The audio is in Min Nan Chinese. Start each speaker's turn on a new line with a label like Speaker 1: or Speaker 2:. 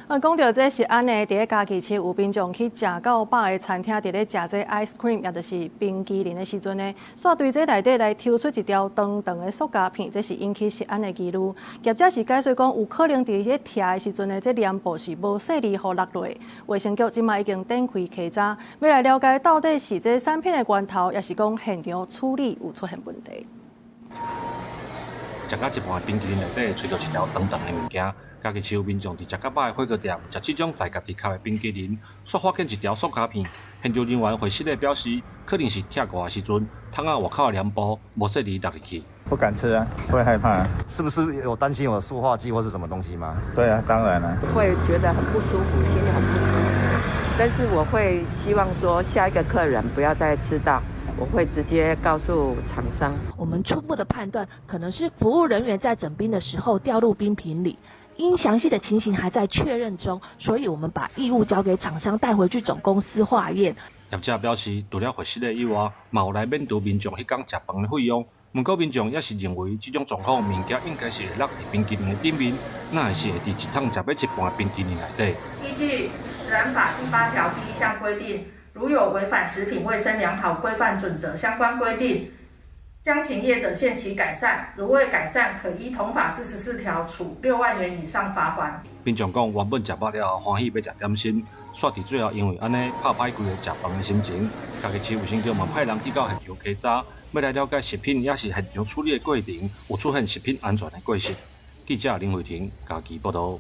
Speaker 1: 啊，講著這食安呢，佇咧嘉義市有民眾去食到飽的餐廳，佇咧食這 ice cream，也就是冰淇淋的時陣呢，煞對這內底來抽出一條長長的塑膠片，這是引起食安的疑慮。業者是解釋講，有可能佇咧拆的時陣呢，這黏布是無細膩予落落。衛生局這馬已經展開稽查，欲來了解到底是這產品的源頭，抑是講現場處理有出現問題。
Speaker 2: 食到一半的冰淇淋內底，揣著一條長長的物件。嘉義市有民眾佇食到飽的火鍋店，食這種在家己坩的冰淇淋，煞發現一條塑膠片。現場人員會失的表示，可能是拆蓋的時陣，桶仔外口的黏布無細膩落入去。
Speaker 3: 不敢吃啊，會害怕。
Speaker 4: 是不是有擔心有塑化劑或是什麼東西嗎？
Speaker 3: 對啊，當然啦。
Speaker 5: 會覺得很不舒服，心裡很不舒服。但是我會希望說，下一個客人不要再吃到。我會直接告訴廠商。
Speaker 6: 我們初步的判斷，可能是服務人員在整冰的時候掉入冰瓶裡，因詳細的情形還在確認中，所以我們把異物交給廠商帶回去總公司化驗。
Speaker 2: 業者表示，除了伙食的以外，嘛有來免除民眾彼工食飯的費用。毋過民眾也是認為，這種狀況物件應該是會落佇冰淇淋的頂面，哪會是會佇一桶食欲一半的冰淇淋內底？
Speaker 7: 依據食安法第8條第1項規定，如有違反食品衛生良好規範準則相關規定，將請業者限期改善。如未改善，可依同法44條處6萬元以上罰鍰。
Speaker 2: 民眾講，原本食飽了後歡喜欲食點心，煞佇最後因為按呢拍歹規个食飯的心情。嘉義市衛生局嘛派人去到現場稽查，欲來了解食品抑是現場處理的過程有出現食品安全的過失。記者林慧婷嘉義報導。